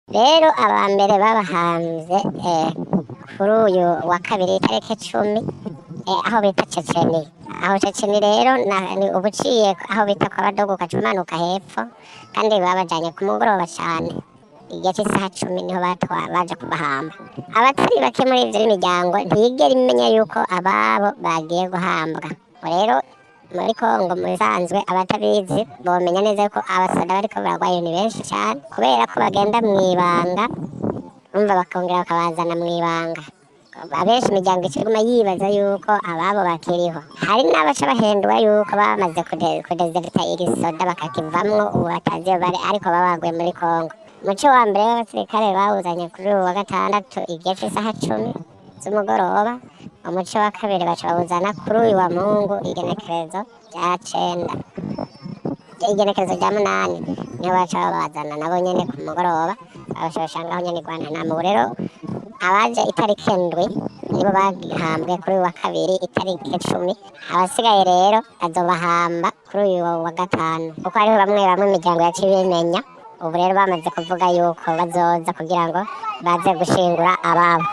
Rero aba mbere babahamvye kuri uyu wa kabiri itariki 10, aho bita Ceceni. Aho Ceceni rero ni ubuciye aho bita kwa Badogo, ugaca umanuka hepfo. Kandi babajanye ku mugoroba cane, igihe c'isaha 10 niho batwa baje kubahamba. Abatari bake muri ivyo imiryango ntiyigera imenya yuko ababo bagiye guhambwa. Rero muri Kongo, mu bisanzwe, abatabizi bomenya neza yuko abasoda bariko baragwayo ni benshi cane, kubera ko bagenda mw'ibanga, umva, bakongera bakabazana mw'ibanga. Abenshi imiryango ikiguma yibaza yuko ababo bakiriho. Hari n'abaca bahendwa yuko bamaze kudezerta igisoda, bakakivamwo, ubu batazi iyo bari, ariko baba baguye muri Kongo. Umuco wa mbere w'abasirikare bawuzanye kuri uyu wa gatandatu igihe c'isaha 10 z'umugoroba. Umuco wa kabiri baca bawuzana kuri uyu wa Mungu igenekerezo rya 9, igenekerezo rya 8, niho baca babazana nabo nyene ku mugoroba, babaca bashangaho nyene i Guantanamo. Ubu rero abaje itariki 7 nibo bagihambwe kuri uyu wa kabiri itariki 10. Abasigaye rero bazobahamba kuri uyu wa gatanu, kuko hariho bamwe bamwe imiryango yaciye ibimenya. Ubu rero bamaze kuvuga yuko bazoza kugira ngo baze gushingura ababo.